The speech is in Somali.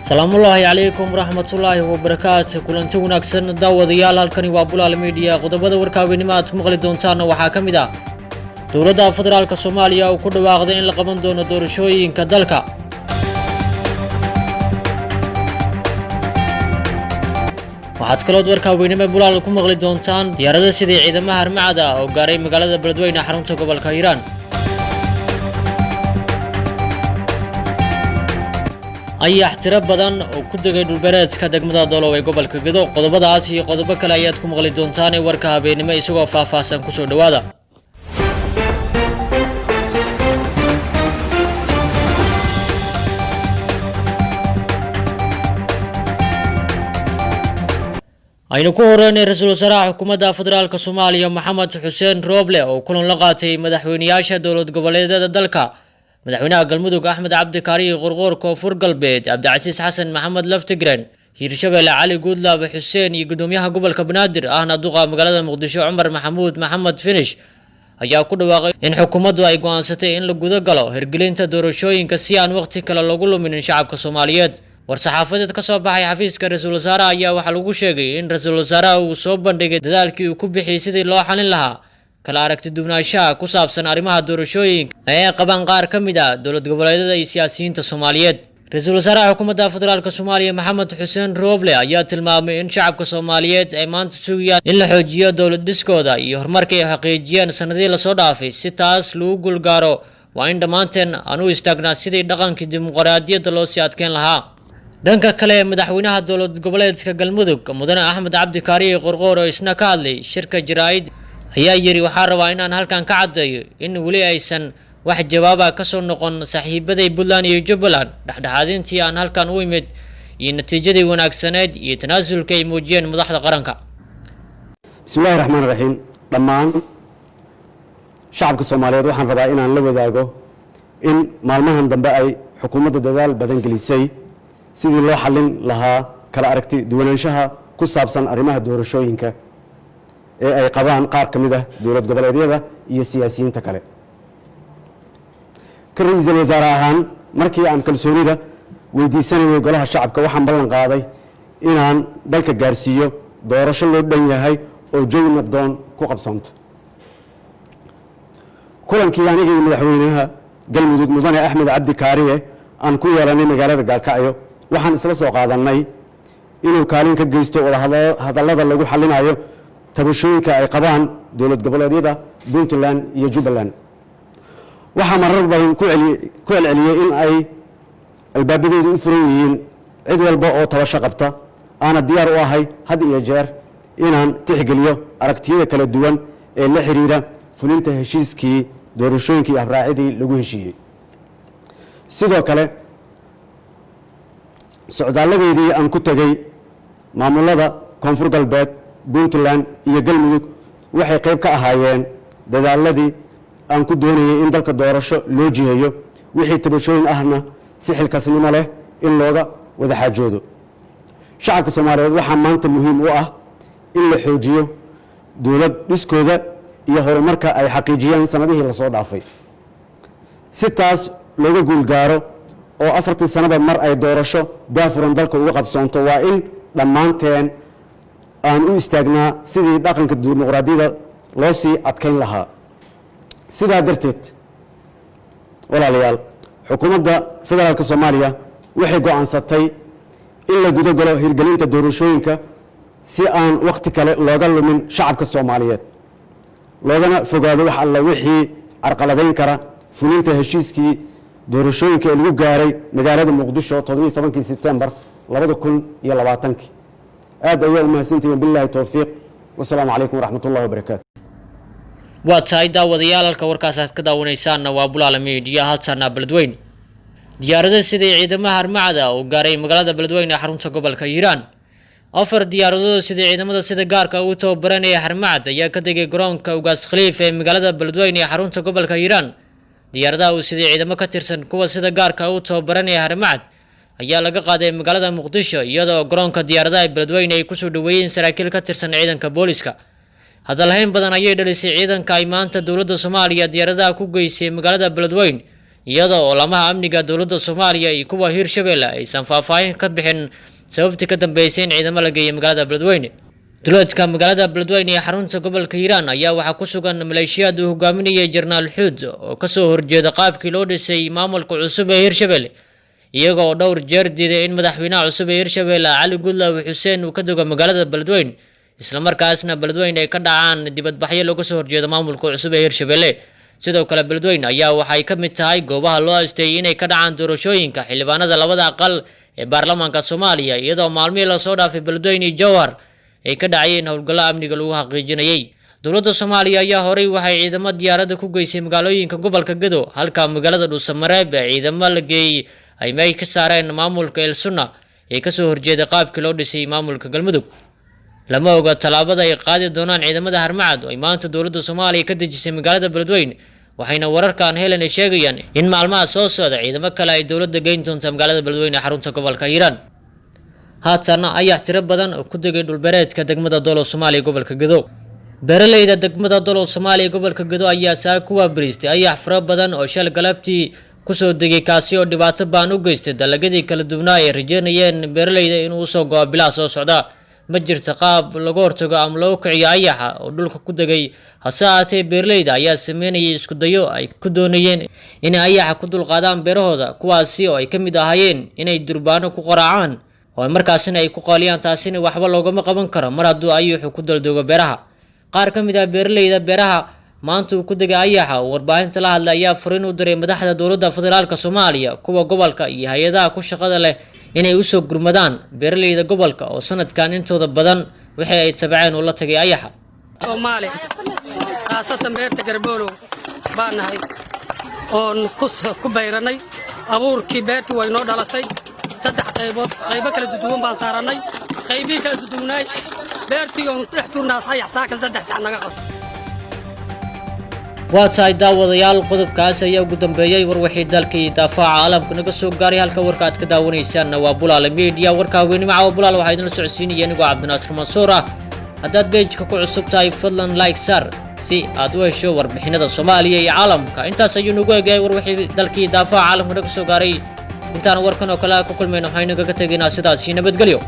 Salaamullaahi calaykum waraxmatullaahi wabarakaatu. Kulanti wanaagsan daawadayaal, halkani waa Bulaal Media. Qodobada warkaaweynimo aad ku maqli doontaanna waxaa ka mid ah dowladda federaalka Soomaaliya oo ku dhawaaqday in la qaban doono doorashooyinka dalka. Waxaad kalood warkaaweynimo Bulaal ku maqli doontaan diyaarada sidii ciidamaha Armacada oo gaaray magaalada Beledweyne, xarunta gobolka Hiiraan. Ayax tiro badan oo ku degay dhulbereedka degmada Dolow ee gobolka Gedo. Qodobadaas iyo qodobo kale ayaad ku maqli doontaan warka habeenimo isagoo faahfaahsan. Kusoo dhowaada. Aynu ku horeynay ra-iisul wasaaraha xukuumadda federaalka Soomaaliya Maxamed Xuseen Rooble oo kulan la qaatay madaxweyneyaasha dowlad goboleedyada dalka, madaxweynaha Galmudug Axmed Cabdi Kaariye Qorqoor, Koonfur Galbeed Cabdicasiis Xasan Maxamed Laftigren, Hiirshabelle Cali Guudlaabe Xuseen iyo gudoomiyaha gobolka Banaadir ahna duqa magaalada Muqdisho Cumar Maxamuud Maxamed Finish, ayaa ku dhawaaqay in xukuumaddu ay go'aansatay in la guda galo hirgelinta doorashooyinka si aan waqti kale loogu luminin shacabka Soomaaliyeed. War-saxaafadeed ka soo baxay xafiiska ra-iisul wasaaraha ayaa waxaa lagu sheegay in ra-iisul wasaaraha uu soo bandhigay dadaalkii uu ku bixiyey sidii loo xalin lahaa kala aragti duwanaanshaha ku saabsan arrimaha doorashooyinka ee ay qabaan qaar ka mid ah dowlad goboleedyada iyo siyaasiyiinta Soomaaliyeed. Ra-iisul wasaaraha xukuumadda federaalka Soomaaliya Maxamed Xuseen Rooble ayaa tilmaamay in shacabka Soomaaliyeed ay maanta sugayaan in la xoojiyo dowlad dhiskooda iyo horumarka ay xaqiijiyeen sanadihii lasoo dhaafay. Si taas lagu guulgaaro waa in dhammaanteen aan u istaagnaa sidii dhaqankii dimuqraadiyadda loo sii adkeyn lahaa. Dhanka kale, madaxweynaha dowlad goboleedka Galmudug mudane Axmed Cabdi Kaariye Qorqoor oo isna ka hadlay shirka jaraa'id ayaa yidhi: waxaa rabaa inaan halkan ka caddeeyo in weli aysan wax jawaaba ka soo noqon saaxiibaday Puntland iyo Jubbaland dhexdhexaadintii aan halkan u imid iyo natiijadii wanaagsaneed iyo tanaasulka ay muujiyeen madaxda qaranka. Bismillahi raxmaan raxiim. Dhammaan shacabka Soomaaliyeed waxaan rabaa inaan la wadaago in maalmahan dambe ay xukuumadda dadaal badan gelisay sidii loo xallin lahaa kala aragti duwanaanshaha ku saabsan arrimaha doorashooyinka ee ay qabaan qaar ka mid ah dowlad goboleedyada iyo siyaasiyiinta kale. Ka ra-iisul wasaare ahaan, markii aan kalsoonida weydiisanayay golaha shacabka, waxaan ballan qaaday inaan dalka gaarsiiyo doorasho loo dhan yahay oo jawi nabdoon ku qabsoonto. Kulankii aniga iyo madaxweynaha Galmudug mudane Axmed Cabdi Kaariye aan ku yeelanay magaalada Gaalkacyo, waxaan isla soo qaadannay inuu kaalin ka geysto wadahadallada lagu xallinayo tabashooyinka ay qabaan dowlad goboleedyada Puntland iyo Jubbaland. Waxaa marar badan ku celceliyey in ay albaabadeedu u furan yihiin cid walba oo tabasho qabta, aana diyaar u ahay had iyo jeer inaan tixgeliyo aragtiyada kala duwan ee la xiriira fulinta heshiiskii doorashooyinkii iyo habraacidii lagu heshiiyey. Sidoo kale, socdaalladeedii aan ku tegey maamulada Koonfur Galbeed, Puntland iyo Galmudug waxay qayb ka ahaayeen dadaaladii aan ku doonayay in dalka doorasho loo jiheeyo, wixii tabashooyin ahna si xilkasnimo leh in looga wada xaajoodo. Shacabka Soomaaliyeed waxaa maanta muhiim u ah in la xoojiyo dowlad dhiskooda iyo horumarka ay xaqiijiyeen sanadihii lasoo dhaafay. Si taas looga guulgaaro oo 4tii sanaba mar ay doorasho daafuran dalka uga qabsoonto, waa in dhammaanteen aan u istaagnaa sidii dhaqanka dimuqraadiyadda loo sii adkayn lahaa. Sidaa darteed, walaalayaal, xukuumadda federaalka Soomaaliya waxay go'aansatay in la guda galo hirgelinta doorashooyinka si aan wakhti kale looga lumin shacabka Soomaaliyeed, loogana fogaado wax alla wixii carqaladayn kara fulinta heshiiskii doorashooyinka ee lagu gaaray magaalada Muqdisho 17-kii Sebtembar 2020-kii. Aad ayaa u mahadsantihiin. Billahi towfiiq, wasalaamu calaykum waraxmat ullahi wabarakaatu. Waa tahay daawadayaal, halka warkaas aad ka daawanaysaanna waa Bulaala Media. Haltana Beledweyne, diyaarado sidii ciidamaha Armacada oo gaaray magaalada Beledweyne ee xarunta gobolka Hiiraan. 4 diyaaradood sidii ciidamada sida gaarka ugu tababaranaya Harmacad ayaa ka degay garoonka Ugaas Khaliif ee magaalada Beledweyne ee xarunta gobolka Hiiraan. Diyaaradaha uu sidii ciidamo ka tirsan kuwa sida gaarka ugu tababaranaya Harmacad ayaa laga qaaday magaalada Muqdisho, iyadoo garoonka diyaaradaha Beledweyne ay kusoo dhaweeyeen saraakiil ka tirsan ciidanka booliska. Hadalhayn badan ayay dhalisay ciidanka ay maanta dowladda Soomaaliya diyaaradaha ku geysay magaalada Beledweyne, Iyadoo olamaha amniga dowladda Soomaaliya iyo kuwa Hirshabelle aysan faahfaahin ka bixin sababtii ka dambeysay in ciidamo la geeyay magaalada Beledweyne. Duleedka magaalada Beledweyne ee xarunta gobolka Hiiraan ayaa waxaa ku sugan maleeshiyaad uu hogaaminayay Jenaraal Xuud oo kasoo horjeeda qaabkii loo dhisay maamulka cusub ee Hirshabelle, iyaga oo dhowr jeer diiday in madaxweynaha cusub ee Hirshabelle Cali Gudlaawe Xuseen uu ka dego magaalada Beledweyne, islamarkaasna Beledweyne ay ka dhacaan dibadbaxyo looga soo horjeedo maamulka cusub ee Hirshabelle. Sidoo kale Beledweyne ayaa waxay ka mid tahay goobaha loo asteeyay inay ka dhacaan doorashooyinka xildhibaanada labada aqal ee baarlamaanka Soomaaliya, iyadoo maalmihii lasoo dhaafay Beledweyne iyo Jowhar ay ka dhacayeen howlgallo amniga lagu xaqiijinayay. Dowladda Soomaaliya ayaa horey waxay ciidamo diyaaradda ku geysay magaalooyinka gobolka Gedo, halka magaalada Dhuusamareeb ee ciidamo la geeyey ay meel ka saareen maamulka El Sunna ee kasoo horjeeday qaabkii loo dhisay maamulka Galmudug. Lama oga tallaabada ay qaadi doonaan ciidamada Harmacad oo ay maanta dowladda Soomaaliya ka dejisay magaalada Beledweyne, waxayna wararkan helan ay sheegayaan in maalmaha soo socda ciidamo kale ay dowladda geyn doonta magaalada Beledweyne ee xarunta gobolka Hiiraan. Haatana ayaa tiro badan oo ku degay dhulbeereedka degmada Dolo Soomaaliya gobolka Gedo. Beeraleyda degmada Dolo Soomaaliya gobolka Gedo ayaa saa ku waabariistay ayax fara badan oo shal galabtii kusoo degay, kaasi oo dhibaato baan u geystay dalagyadii kala duwanaa ay rajeynayeen beeraleyda inuu usoo go'o bilaha soo socda. Ma jirto qaab laga hortago ama loo kiciyo ayaxa oo dhulka ku degay, hase ahaatee beeraleyda ayaa sameynayay isku dayo ay ku doonayeen inay ayaxa ku dulqaadaan beerahooda, kuwaasi oo ay ka mid ahaayeen inay durbaano ku qoraacaan oo ay markaasina ay ku qaaliyaan. Taasina waxba loogama qaban karo mar hadduu ayuxu ku daldoogo beeraha. Qaar ka mid ah beeraleyda beeraha maanta uu ku degay ayaxa oo warbaahinta la hadlay ayaa fariin u diray madaxda dowladda federaalka Soomaaliya, kuwa gobolka iyo hay-adaha ku shaqada leh inay usoo gurmadaan beeraleyda gobolka oo sanadkan intooda badan wixii ay tabaceen uu la tagay ayaxa. Soomaali, khaasatan beerta Garboolow baan nahay oon ku bayrannay abuurkii. Beertii way noo dhalatay saddex qaybood, qaybo kala duduwan baan saarannay. Qaybihii kala duduwnaay beertii oon dhex turnaas ayax saaka 3 sac naga qabto. Waa tahay daawadayaal, qodobkaas ayaa ugu dambeeyey war wixii dalka iyo daafaca caalamka naga soo gaaray. Halka warka aad ka daawanaysaanna waa Bulaale Media. Warka haweenimo caawa Bulaale waxaa idinla socodsiinaya anigoo Cabdinaasir Mansuur ah. Haddaad page-ka ku cusub tahay, fadlan like saar si aad u hesho warbixinada Soomaaliya iyo caalamka. Intaas ayuu nagu eegayay war wixii dalka iyo daafaca caalamka naga soo gaaray. Intaan warkan oo kale ku kulmayno, waxaynu kaga tegaynaa sidaasi nabadgelyo.